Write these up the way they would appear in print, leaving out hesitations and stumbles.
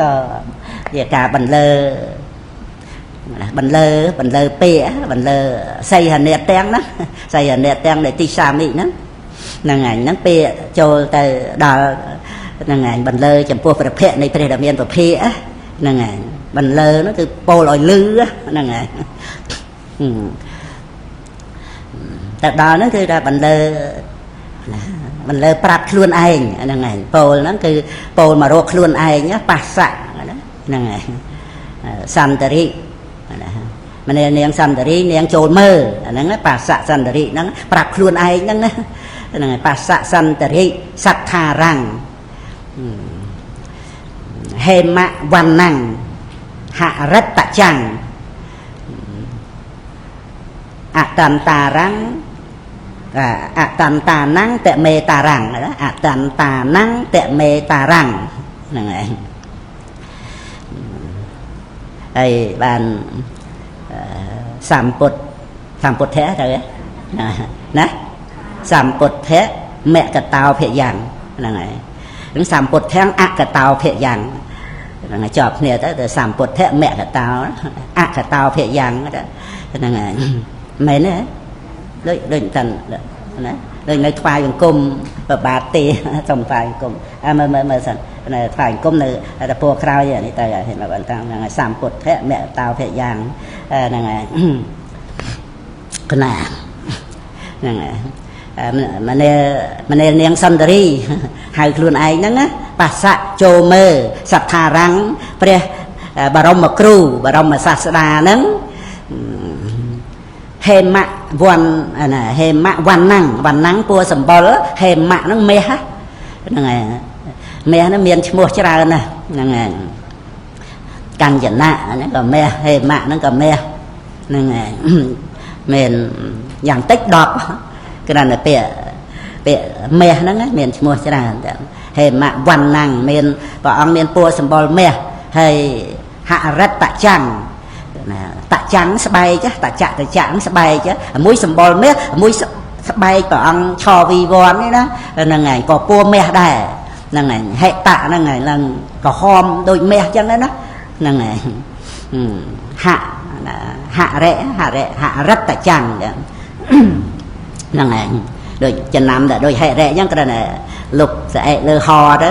ក៏ជាការបន្លឺបន្លឺបន្លឺពាក្យបន្លឺសីហនេទាំងណាសីហនេទាំងនៃទីសាមិហ្នឹងហ្នឹងឯងហ្នឹងពាក្យចូលទៅដល់ហ្នឹងឯងបន្លឺចំពោះព្រះភៈនៃព្រះដែលមានពភៈហ្នឹងឯងបន្លឺហ្នឹងគឺពោលឲ្យលឺហ្នឹងឯងតែដល់ហ្នឹងគឺថាបន្លឺបន្លឺប្រាប់ខ្លួនឯងហ្នឹងឯងពោលហ្នឹងគឺពោលមករកខ្លួនឯងបាសៈហ្នឹងឯងសន្តរិណាមនានាងសន្តរីនាងចូលមើលអាហ្នឹងបាសៈសន្តរិហ្នឹងប្រាប់ខ្លួនឯងហ្នឹងណាហ្នឹងឯងបាសៈសន្តរិសត្ថារੰហេមវណ្ណੰហរិតចាំងអតន្តារੰអតន្តានੰតមេតារੰអតន្តានੰតមេតារੰហ្នឹងឯងហើយបានសម្ពុទ្ធសម្ពុទ្ធៈត្រូវណាសម្ពុទ្ធៈមកតោភយ៉ាងហ្នឹងហើយនឹងសម្ពុទ្ធៈអកតោភយ៉ាងហ្នឹងហើយជាប់គ្នាទៅសម្ពុទ្ធៈមកតោអកតោភយ៉ាងហ្នឹងហើយមែនទេដូចដូចតាន់ណាដូចនៅថ្វាយបង្គំប្របាទទេសុំថ្វាយបង្គំអើមើលមើលមើលសិននៅថ្វាយបង្គំនៅតែពណ៌ក្រោយនេះទៅហេតុមកបន្តហ្នឹងហើយសម្ពុទ្ធៈមកតោភយ៉ាងហ្នឹងហើយកណាហ្នឹងហើយមនាមនានាងសន្តារីហៅខ្លួនឯងហ្នឹងណាបាសៈចូលមើលសត្ថារੰព្រះបរមគ្រូបរមសាស្តាហ្នឹងហេមវណ្ណណាហេមវណ្ណੰវណ្ណੰពួរសម្បុរហេមៈហ្នឹងមាសហ្នឹងហើយមាសហ្នឹងមានឈ្មោះច្រើនណាស់ហ្នឹងហើយកញ្ចនៈហ្នឹងក៏មាសហេមៈហ្នឹងក៏មាសហ្នឹងហើយមានយ៉ាងតិច10គ្រាន់តែពាក្យពាក្យមាសហ្នឹងមានឈ្មោះច្រើនតែហេមៈវណ្ណੰមានព្រះអង្គមានពួរសម្បុរមាសហើយហរិតចាំងណាតចាំងស្បែកតចៈតចាំងស្បែកមួយសម្បុរមាសមួយស្បែកព្រះអង្គឆវីវ័ននេះណាហ្នឹងឯងក៏ពួរមាសដែរហ្នឹងឯងហិតៈហ្នឹងឯងឡើងក្រហមដូចមាសចឹងណាហ្នឹងឯងហហរិហរិហរិតចាំងហ្នឹងឯងដូចចំណាំតែដូចហិរិចឹងគ្រាន់តែលុបស្អែកលើហទៅ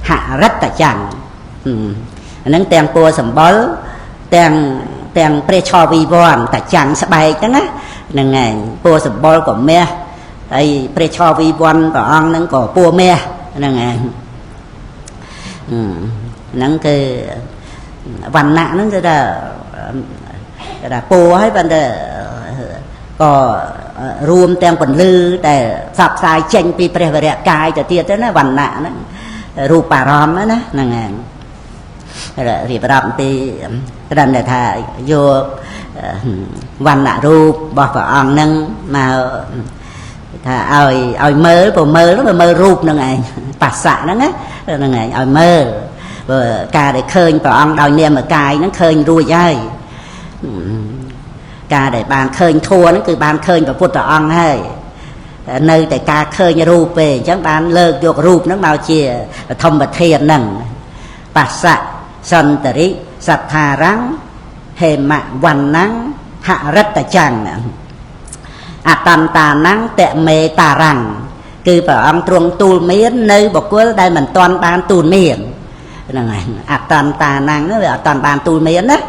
ហរិតចាំងហ្នឹងទាំងពួរសម្បុរទាំងទាំងព្រះឆវីវ័នតចាំងស្បែកហ្នឹងណាហ្នឹងឯងពួរសម្បុរក៏មាសហើយព្រះឆវីវ័នព្រះអង្គហ្នឹងក៏ពួរមាសហ្នឹងឯងហ្នឹងគឺវណ្ណៈហ្នឹងគឺថាគេថាពួរហើយប៉ុន្តែក៏រួមទាំងពន្លឺដែលផ្សព្វផ្សាយចេញពីព្រះវរៈកាយទៅទៀតទៅណាវណ្ណៈហ្នឹងរូបារម្មណ៍ណាហ្នឹងឯងរៀបរាប់ពីត្រឹមតែថាយកវណ្ណៈរូបរបស់ព្រះអង្គហ្នឹងមកថាឲ្យឲ្យមើលព្រោះមើលមើលរូបហ្នឹងឯងបាសៈហ្នឹងណាហ្នឹងឯងឲ្យមើលព្រោះការដែលឃើញព្រះអង្គដោយនាមកាយហ្នឹងឃើញរួចហើយការដែលបានឃើញធัวហ្នឹងគឺបានឃើញព្រះពុទ្ធអង្គហើយនៅតែការឃើញរូបទេអញ្ចឹងបានលើកយករូបហ្នឹងមកជាបឋមធានហ្នឹងបាសៈសន្តរិសត្ថារੰហេមវណ្ណੰហរិតចាំងអតន្តានੰតមេតារੰគឺព្រះអង្គទ្រង់ទូលមាននៅបុគ្គលដែលមិនទាន់បានទូលមានហ្នឹងឯងអតន្តានੰហ្នឹងវាអត់ទាន់បានទូលមានណា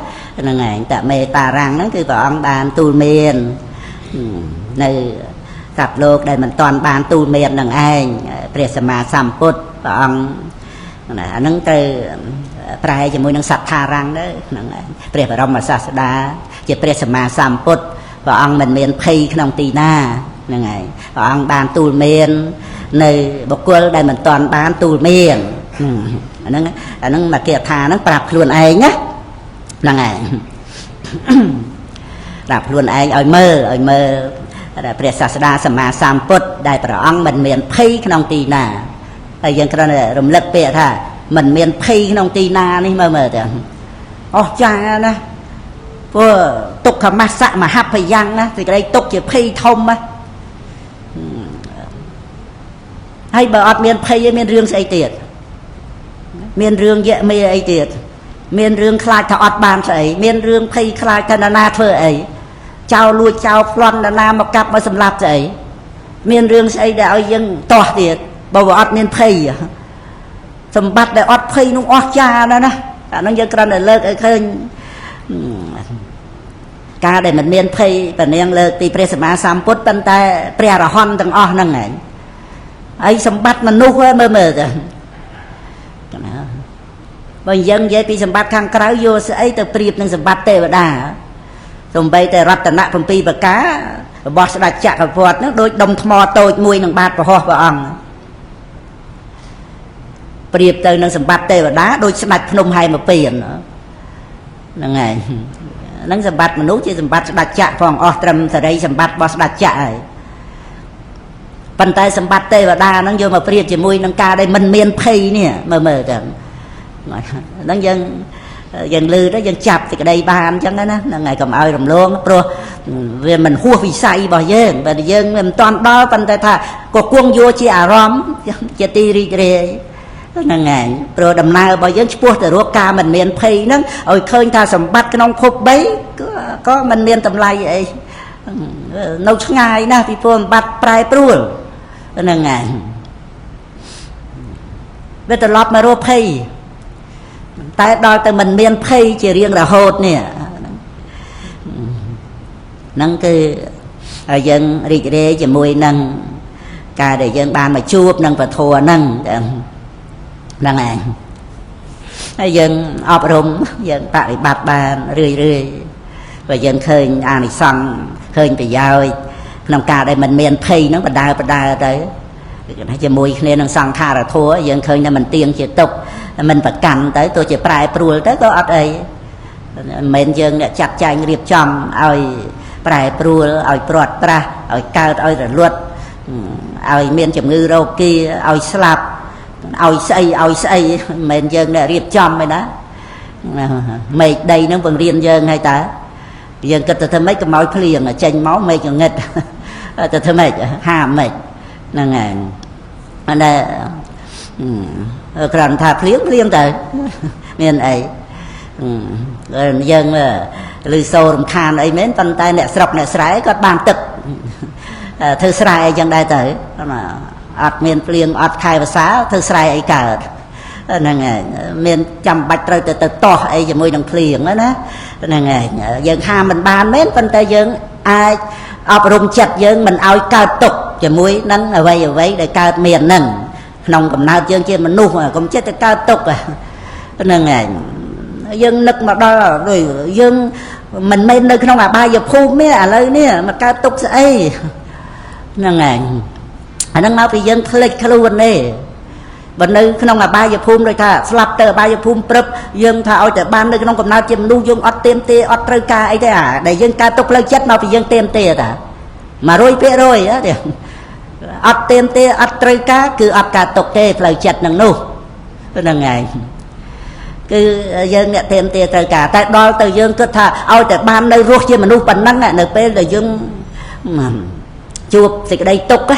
ហ្នឹងឯងតមេតារੰហ្នឹងគឺព្រះអង្គបានទូលមាននៅសត្វលោកដែលមិនទាន់បានទូលមាននឹងឯងព្រះសម្មាសម្ពុទ្ធព្រះអង្គណាអាហ្នឹងត្រូវប្រែជាមួយនឹងសត្ថារੰទៅហ្នឹងឯងព្រះបរមសាស្តាជាព្រះសម្មាសម្ពុទ្ធព្រះអង្គមិនមានភ័យក្នុងទីណាហ្នឹងឯងព្រះអង្គបានទូលមាននៅបុគ្គលដែលមិនទាន់បានទូលមានអាហ្នឹងអាហ្នឹងមកគាថាហ្នឹងប្រាប់ខ្លួនឯងណាហ្នឹងឯងប្រាប់ខ្លួនឯងឲ្យមើលឲ្យមើលព្រះសាស្តាសម្មាសម្ពុទ្ធដែលព្រះអង្គមិនមានភ័យក្នុងទីណាហើយយើងគ្រាន់តែរំលឹកពាក្យថាមិនមានភ័យក្នុងទីណានេះមើលមើលទៅអស្ចារ្យណាព្រោះទុក្ខមស្សៈមហភយ៉ាងណាសេចក្តីទុក្ខជាភ័យធំណាហើយបើអត់មានភ័យឯងមានរឿងស្អីទៀត មានរឿងយៈមេអីទៀតមានរឿងខ្លាចថាអត់បានស្អីមានរឿងភ័យខ្លាចថាណាធ្វើអីចោលលួចចោលប្លន់ណាមកកាប់មកសម្លាប់ស្អីមានរឿងស្អីដែលឲ្យយើងទាស់ទៀតបើវាអត់មានភ័យសម្បត្តិដែលអត់ភ័យនោះអស់ចាណាស់ណាអាហ្នឹងយើងគ្រាន់តែលើកឲ្យឃើញការដែលមិនមានភ័យពនាងលើកពីព្រះសម្មាសម្ពុទ្ធប៉ុន្តែព្រះអរហន្តទាំងអស់ហ្នឹងឯងហើយសម្បត្តិមនុស្សមើលមើលទៅណាបើយើងនិយាយពីសម្បត្តិខាងក្រៅយកស្អីទៅប្រៀបនឹងសម្បត្តិទេវតាសំបីតែរតនៈ7ប្រការរបស់ស្ដេចចក្រពត្តិហ្នឹងដូចដុំថ្មតូចមួយនឹងបាតប្រហោះព្រះអង្គប្រៀបទៅនឹងសម្បត្តិទេវតាដូចស្ដេចភ្នំហែមពៀនហ្នឹងហើយហ្នឹងសម្បត្តិមនុស្សជាសម្បត្តិស្ដេចចក្រផងអស់ត្រឹមសេរីសម្បត្តិរបស់ស្ដេចចក្រហើយប៉ុន្តែសម្បត្តិទេវតាហ្នឹងយកមកប្រៀបជាមួយនឹងការដែលមិនមានភ័យនេះមើលមើលទៅហ្នឹងយើងលឺទៅយើងចាប់សេចក្តីបានអញ្ចឹងណាហ្នឹងហើយកុំឲ្យរំលងព្រោះវាមិនហួសវិស័យរបស់យើងបើយើងមិនតាន់ដល់ប៉ុន្តែថាក៏គង់យកជាអារម្មណ៍ជាទីរីករាយហ្នឹងហើយព្រោះដំណើររបស់យើងឆ្ពោះទៅរកការមិនមានភ័យហ្នឹងឲ្យឃើញថាសម្បត្តិក្នុងភព3ក៏មិនមានតម្លៃអីនៅឆ្ងាយណាស់ពីព្រោះសម្បត្តិប្រែប្រួលហ្នឹងហើយវាត្រឡប់មករកភ័យតែដល់ទៅមិនមានភ័យជារៀងរហូតនេះហ្នឹងគឺយើងរីករាយជាមួយនឹងការដែលយើងបានមកជួបនឹងពធហ្នឹងហ្នឹងឯងហើយយើងអប់រំយើងបប្រតិបត្តិបានរឿយរឿយបើយើងឃើញអានិសង្សឃើញប្រយោជន៍ក្នុងការដែលមិនមានភ័យហ្នឹងបដើបដើទៅជាមួយគ្នានឹងសង្ខារធម៌យើងឃើញថាមិនទៀងជាទុកមិនប្រកាន់ទៅទោះជាប្រែប្រួលទៅក៏អត់អីមិនមែនយើងអ្នកចាត់ចែងរៀបចំឲ្យប្រែប្រួលឲ្យព្រាត់ប្រាសឲ្យកើតឲ្យរលត់ឲ្យមានជំងឺរោគាឲ្យស្លាប់ឲ្យស្អីឲ្យស្អីមិនមែនយើងអ្នករៀបចំទេណាមេឃដីហ្នឹងបង្រៀនយើងហើយតើយើងគិតទៅធ្វើម៉េចកុំឲ្យភ្លៀងចេញមកមេឃងងឹតទៅធ្វើម៉េចហាម៉េចហ្នឹងហើយអត់ដែរគ្រាន់ថាភ្លៀងភ្លៀងទៅមានអីយើងឮសូររំខានអីមែនប៉ុន្តែអ្នកស្រុកអ្នកស្រែគាត់បានទឹកធ្វើស្រែអីចឹងដែរទៅអត់មានភ្លៀងអត់ខែវស្សាធ្វើស្រែអីកើតហ្នឹងហើយមានចាំបាច់ត្រូវទៅតោះអីជាមួយនឹងភ្លៀងណាហ្នឹងហើយយើងហាមមិនបានមែនប៉ុន្តែយើងអាចអប់រំចិត្តយើងមិនឲ្យកើតទុកជាមួយនឹងអ្វីអ្វីដែលកើតមានហ្នឹងក្នុងកំណើតយើងជាមនុស្សកុំចិត្តទៅកើតទុកហ្នឹងហើយយើងនឹកមកដល់ដូចយើងមិនមែននៅក្នុងអបាយភូមិទេឥឡូវនេះមកកើតទុកស្អីហ្នឹងហើយអាហ្នឹងមកពីយើងភ្លេចខ្លួនទេបើនៅក្នុងអបាយភូមិដូចថាស្លាប់ទៅអបាយភូមិព្រឹបយើងថាឲ្យតែបាននៅក្នុងកំណើតជាមនុស្សយើងអត់ទៀមទេអត់ត្រូវការអីទេអាដែលយើងកើតទុកផ្លូវចិត្តមកពីយើងទៀមទេតា100%ទេអត់ទៀមទេអត់ត្រូវការគឺអត់កើតទុកទេផ្លូវចិត្តនឹងនោះហ្នឹងហើយគឺយើងអ្នកទៀមទេត្រូវការតែដល់ទៅយើងគិតថាឲ្យតែបាននៅរស់ជាមនុស្សប៉ុណ្ណឹងនៅពេលដែលយើងជួបសេចក្តីទុក្ខ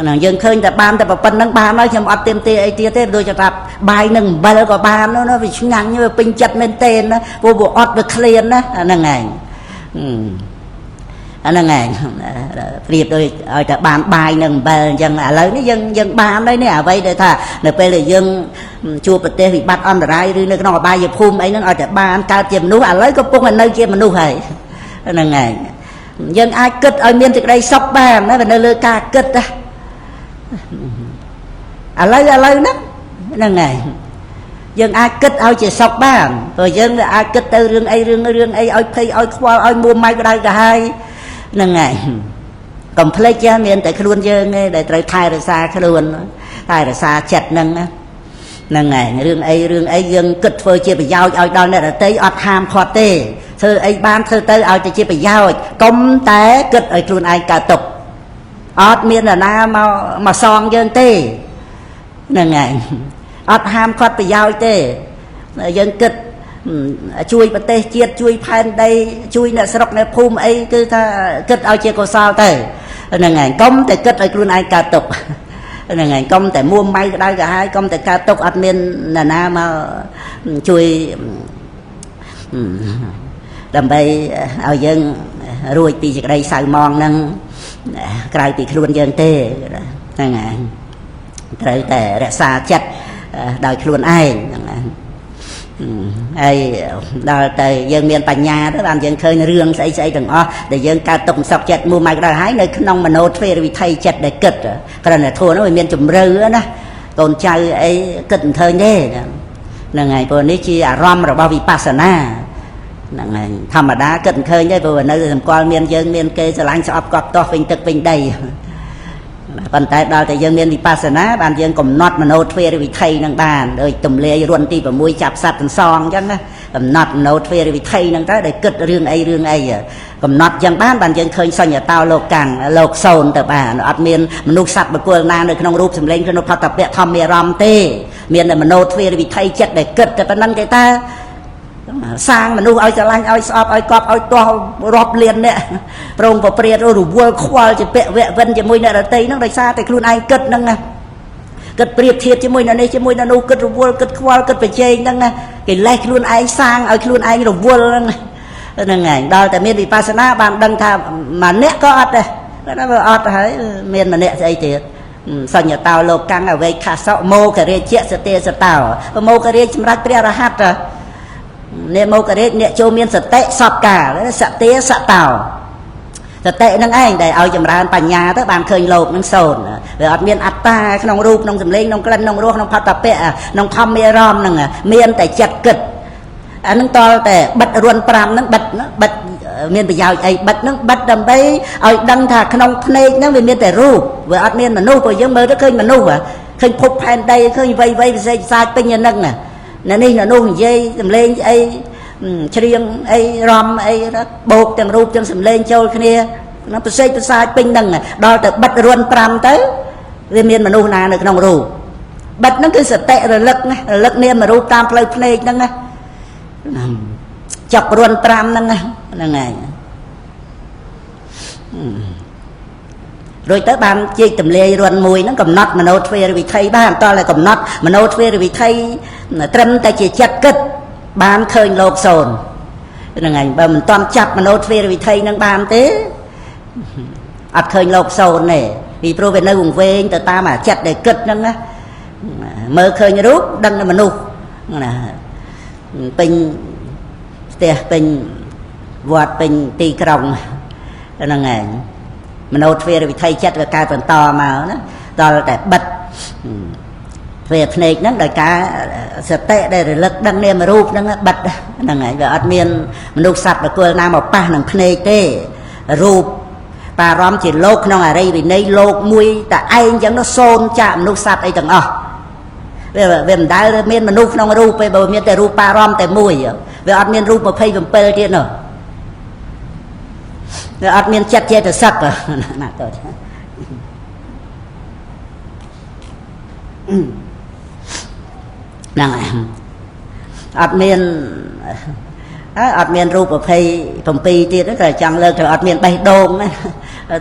ហ្នឹងយើងឃើញតែបានតែប៉ុណ្្នឹងបានហើយខ្ញុំអត់ទៀមទេអីទៀតទេដូចថាបាយនឹងអំបិលក៏បានណាវាឆ្ងាញ់វាពេញចិត្តមែនទេណាព្រោះវាអត់វាឃ្លានណាហ្នឹងឯងអាហ្នឹងឯងប្រៀបដូចឲ្យតែបានបាយនឹងអំបិលអញ្ចឹងឥឡូវនេះយើងបានហើយនេះអ្វីដែលថានៅពេលដែលយើងជួបប្រទេសវិបត្តិអន្តរាយឬនៅក្នុងអបាយភូមិអីហ្នឹងឲ្យតែបានកើតជាមនុស្សឥឡូវកំពុងតែនៅជាមនុស្សហើយហ្នឹងឯងយើងអាចគិតឲ្យមានសេចក្តីសុខបានណានៅលើការគិតណាឥឡូវហ្នឹងហ្នឹងហើយយើងអាចគិតឲ្យជាសុខបានព្រោះយើងវាអាចគិតទៅរឿងអីរឿងអីឲ្យភ័យឲ្យខ្វល់ឲ្យមួម៉ៅក្តៅក្រហាយហ្នឹងហើយកុំភ្លេចចាមានតែខ្លួនយើងទេដែលត្រូវថែរក្សាខ្លួនថែរក្សាចិត្តហ្នឹងហ្នឹងហើយរឿងអីយើងគិតធ្វើជាប្រយោជន៍ឲ្យដល់អ្នកដទៃអត់ហាមឃាត់ទេធ្វើអីបានធ្វើទៅឲ្យទៅជាប្រយោជន៍កុំតែគិតឲ្យខ្លួនឯងកើតទុក្ខអត់មាននរណាមកសងយើងទេហ្នឹងហើយអត់ហាមឃាត់ប្រយោជន៍ទេយើងគិតជួយប្រទេសជាតិជួយផែនដីជួយអ្នកស្រុកអ្នកភូមិអីគឺថាគិតឲ្យជាកុសលទៅហ្នឹងហើយកុំតែគិតឲ្យខ្លួនឯងកើតទុក្ខ ហ្នឹងហើយកុំតែមួម៉ៅក្តៅក្រហាយកុំតែកើតទុកអត់មាននរណាមកជួយដើម្បីឲ្យយើងរួចពីសេចក្តីសៅមងហ្នឹងក្រៅពីខ្លួនយើងទេហ្នឹងហើយត្រូវតែរក្សាចិត្តដោយខ្លួនឯងហ្នឹងហើយដល់ទៅយើងមានបញ្ញាទៅបានយើងឃើញរឿងស្អីស្អីទាំងអស់ដែលយើងកើតទុកមិនសុខចិត្តមួម៉ៅក្តៅហើយនៅក្នុងមโนទ្វេរវិថីចិត្តដែលគិតគ្រាន់តែធัวនោះវាមានជំរឿណាកូនចៅអីគិតមិនឃើញទេហ្នឹងហើយព្រោះនេះជាអារម្មណ៍របស់វិបស្សនាហ្នឹងហើយធម្មតាគិតមិនឃើញទេព្រោះនៅសម្គាល់មានយើងមានគេស្រឡាញ់ស្អប់កប់ទាស់វិញទឹកវិញដីប៉ុន្តែដល់តែយើងមានវិបស្សនាបានយើងកំណត់មโนទ្វេរវិថីនឹងបានដូចទំលាយរុនទី6ចាប់សត្វទាំងសងអញ្ចឹងណាកំណត់មโนទ្វេរវិថីនឹងទៅដែលគិតរឿងអីរឿងអីកំណត់អញ្ចឹងបានបានយើងឃើញសញ្ញតោលោកកាំងលោកសូន្យទៅបានអត់មានមនុស្សសត្វបុគ្គលណានៅក្នុងរូបសម្លេងក្នុងផតពៈធម្មអារម្មណ៍ទេមានតែមโนទ្វេរវិថីចិត្តដែលគិតតែប៉ុណ្្នឹងទេតើសាងមនុស្សឲ្យស្រឡាញ់ឲ្យស្អប់ឲ្យកប់ឲ្យទាស់រាប់លានអ្នកប្រងប្រព្រាតរវល់ខ្វល់ជាពៈវៈវិនជាមួយអ្នកដតីហ្នឹងដោយសារតែខ្លួនឯងគិតហ្នឹងណាគិតប្រៀបធៀបជាមួយអ្នកនេះជាមួយអ្នកនោះគិតរវល់គិតខ្វល់គិតប្រជែងហ្នឹងណាកិលេសខ្លួនឯងសាងឲ្យខ្លួនឯងរវល់ហ្នឹងហ្នឹងឯងដល់តែមានវិបស្សនាបានដឹងថាម្នាក់ក៏អត់ដែរតែវាអត់ហើយមានម្នាក់ស្អីទៀតសញ្ញតោលោកកាំងអវេខសោមោគរាជសតិសតោមោគរាជសម្រាប់ព្រះរហន្តអ្នកមករាជអ្នកចូលមានសតិសពកាលសតិសតោសតិនឹងឯងដែលឲ្យចម្រើនបញ្ញាទៅបានឃើញលោកនឹងសូន្យវាអត់មានអត្តាក្នុងរូបក្នុងសម្លេងក្នុងក្លិនក្នុងរសក្នុងផតពៈក្នុងធម្មអារម្មណ៍ហ្នឹងមានតែចិត្តគិតអានឹងតលតែបិទរួន5ហ្នឹងបិទបិទមានប្រយោជន៍អីបិទហ្នឹងបិទដើម្បីឲ្យដឹងថាក្នុងភ្នែកហ្នឹងវាមានតែរូបវាអត់មានមនុស្សព្រោះយើងមើលទៅឃើញមនុស្សឃើញភពផែនដីឃើញវៃវៃពិសេសសាចពេញអាហ្នឹងណានៅនេះនៅនោះនិយាយសម្លេងអីច្រៀងអីរំអីបោកទាំងរូបទាំងសម្លេងចូលគ្នាណាប្រសេកប្រសាចពេញហ្នឹងដល់ទៅបិទរួន5ទៅវាមានមនុស្សណានៅក្នុងរូបបិទហ្នឹងគឺសតិរលឹកណារលឹកនាមរូបតាមផ្លូវភ្នែកហ្នឹងណាចុករួន5ហ្នឹងហ្នឹងឯងរួចទៅបានជែកទម្លាយរួនមួយហ្នឹងកំណត់មโนទ្វេរវិថីបានតោះតែកំណត់មโนទ្វេរវិថីត្រឹមតែជាចិត្តគិតបានឃើញលោកសូន្យហ្នឹងឯងបើមិនទាន់ចាប់មโนទ្វេរវិថីហ្នឹងបានទេអត់ឃើញលោកសូន្យទេពីព្រោះវានៅវង្វេងទៅតាមអាចិត្តដែលគិតហ្នឹងណាមើលឃើញរូបដឹងតែមនុស្សណាពេញផ្ទះពេញវត្តពេញទីក្រុងហ្នឹងឯងមโนទ្វេរវិថីចិត្តវាកើតបន្តមកណាដល់តែបិទទ្វេភ្នែកហ្នឹងដោយការសតិដែលរលឹកដឹងនាមរូបហ្នឹងបិទហ្នឹងហើយវាអត់មានមនុស្សសត្វបុគ្គលណាមកប៉ះនឹងភ្នែកទេរូបបារម្ភជាលោកក្នុងអរិយវិន័យលោកមួយតែឯងអញ្ចឹងនោះសូន្យចាកមនុស្សសត្វអីទាំងអស់វាមិនដែលមានមនុស្សក្នុងរូបទេបើមានតែរូបបារម្ភតែមួយវាអត់មានរូប27ទៀតនោះវាអត់មានចិត្តចេតសិកណាតើហ្នឹងហើយអត់មានអត់មានរូប27ទៀតតែចង់លើកទៅអត់មានបេះដូងណា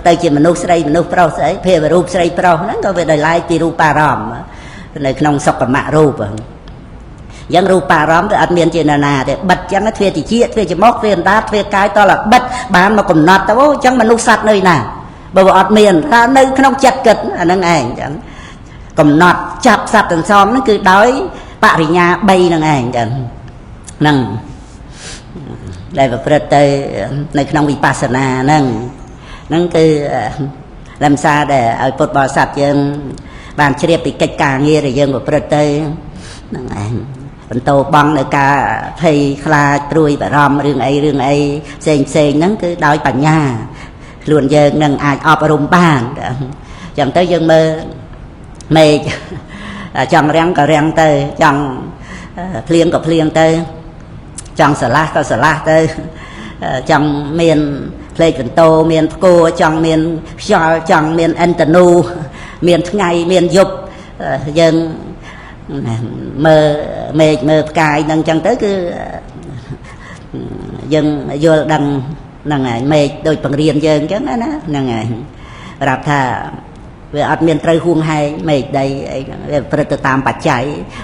ទៅជាមនុស្សស្រីមនុស្សប្រុសស្អីភាវរូបស្រីប្រុសហ្នឹងក៏វាដោយឡែកពីរូបារម្មណ៍នៅក្នុងសុខមៈរូបអញ្ចឹងរូបារម្មណ៍ទៅអត់មានជាណានាទេបិទអញ្ចឹងទ្វេតិចទ្វេច្មុកទ្វេអណ្ដាតទ្វេកាយតលបិទបានមកកំណត់ទៅអូអញ្ចឹងមនុស្សសត្វនៅណាបើវាអត់មានថានៅក្នុងចិត្តគិតអាហ្នឹងឯងអញ្ចឹងកំណត់ចាប់សត្វទាំងសងហ្នឹងគឺដោយបរិញ្ញា3ហ្នឹងឯងអញ្ចឹងហ្នឹងដែលប្រព្រឹត្តទៅនៅក្នុងវិបស្សនាហ្នឹងហ្នឹងគឺលំសាដែលឲ្យពុទ្ធបរិស័ទយើងបានជ្រាបពីកិច្ចការងារដែលយើងប្រព្រឹត្តទៅហ្នឹងឯងបន្តបងនៅការភ័យខ្លាចព្រួយបារម្ភរឿងអីរឿងអីផ្សេងផ្សេងហ្នឹងគឺដោយបញ្ញាខ្លួនយើងនឹងអាចអប់រំបានអញ្ចឹងទៅយើងមើលមេឃចង់រាំងក៏រាំងទៅចង់ភ្លៀងក៏ភ្លៀងទៅចង់ស្រឡះក៏ស្រឡះទៅចង់មានផ្លេកបន្ទោមានផ្គរចង់មានខ្យល់ចង់មានអិនតនូមានថ្ងៃមានយប់យើងមើលមេឃមើលផ្កាយហ្នឹងអញ្ចឹងទៅគឺយើងយល់ដឹងហ្នឹងហើយមេឃដូចបង្រៀនយើងអញ្ចឹងណាហ្នឹងហើយប្រាប់ថា វាអត់មានត្រូវហួងហែងមេឃដីអីហ្នឹងវាប្រព្រឹត្តទៅតាមបច្ច័យ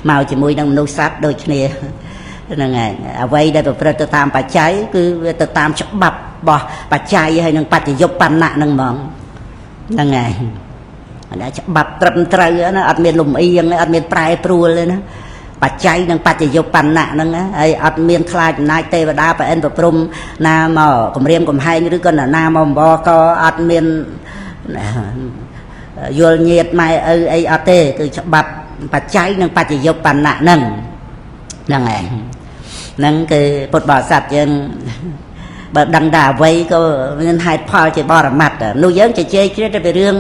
មកជាមួយនឹងមនុស្សសត្វដូចគ្នាហ្នឹងឯងអ្វីដែលប្រព្រឹត្តទៅតាមបច្ច័យគឺវាទៅតាមច្បាប់របស់បច្ច័យហើយនឹងបច្ចយុបណ្ណៈហ្នឹងហ្មងហ្នឹងឯងអានេះច្បាប់ត្រឹមត្រូវណាអត់មានលំអៀងអត់មានប្រែប្រួលទេណាបច្ច័យនិងបច្ចយុបណ្ណៈហ្នឹងហើយអត់មានខ្លាចអំណាចទេវតាប្រអិនប្រព្រំណាមកគម្រាមកំហែងឬក៏ណាមកអំបកអត់មានយល់ញាតម៉ែឪអីអត់ទេគឺច្បាប់បច្ច័យនិងបច្ចយុបណ្ណៈហ្នឹងហ្នឹងឯងហ្នឹងគឺពុទ្ធបរិស័ទយើងបើដឹងថាអ្វីក៏មានហេតុផលជាបរមត្តនោះយើងជជែកគ្នាទៅពីរឿង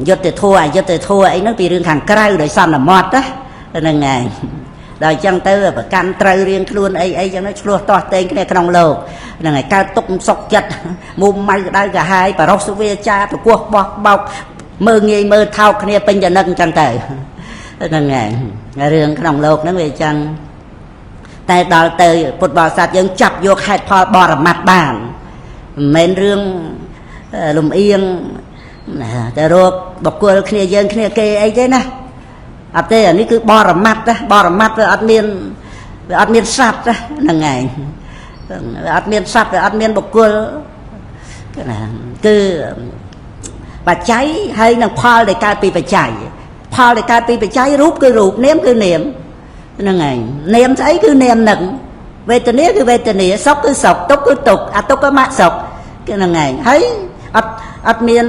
យុត្តិធម៌អយុត្តិធម៌អីហ្នឹងពីរឿងខាងក្រៅដោយសន្មត់ណាហ្នឹងឯងដល់អញ្ចឹងទៅប្រកាន់ត្រូវរៀងខ្លួនអីអីចឹងទៅឆ្លោះទាស់ទែងគ្នាក្នុងលោកហ្នឹងឯងកើតទុកសុកចិត្តមុំម៉ៅក្តៅកាហាយបរោះសុវាចាប្រគោះបោះបោកមើងងាយមើលថោកគ្នាពេញចំណឹកអញ្ចឹងទៅហ្នឹងឯងរឿងក្នុងលោកហ្នឹងវាអញ្ចឹងតែដល់ទៅពុទ្ធបរិស័ទយើងចាប់យកហេតុផលបរមត្តបានមិនមែនរឿងលំអៀងតែរកបុគ្គលគ្នាយើងគ្នាគេអីទេណាអត់ទេអានេះគឺបរមត្តណាបរមត្តវាអត់មានវាអត់មានសត្វណាហ្នឹងឯងវាអត់មានសត្វវាអត់មានបុគ្គលណាគឺបច្ច័យហើយនឹងផលដែលកើតពីបច្ច័យផលដែលកើតពីបច្ច័យរូបគឺរូបនាមគឺនាមហ្នឹងឯងនាមស្អីគឺនាមនឹងវេទនាគឺវេទនាសុខគឺសុខទុក្ខគឺទុក្ខអទុក្ខមសុខគឺហ្នឹងឯងហើយអត់មាន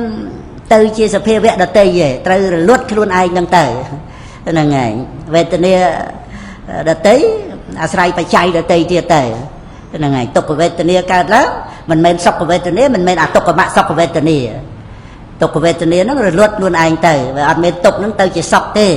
ទៅជាសភាវៈដតីទេត្រូវរលត់ខ្លួនឯងហ្នឹងទៅហ្នឹងឯងវេទនាដតីអាស្រ័យបច្ច័យដតីទៀតទៅហ្នឹងឯងទុក្ខវេទនាកើតឡើងមិនមែនសុខវេទនាមិនមែនអទុក្ខមសុខវេទនាទុក្ខវេទនាហ្នឹងរលត់ខ្លួនឯងទៅវាអត់មានទុក្ខហ្នឹងទៅជាសុខទេ